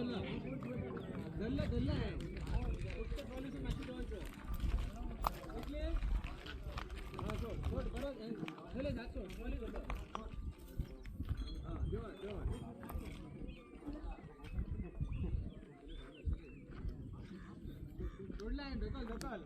धरलं धरलं आहे फक्त ट्रॉलीचं माती ठेवायचं इथले. हां सोड सोड बरं धरले हात सोड ट्रॉली धरलं. हां जेवण जेवण सोडलं आहे. ढकल ढकल.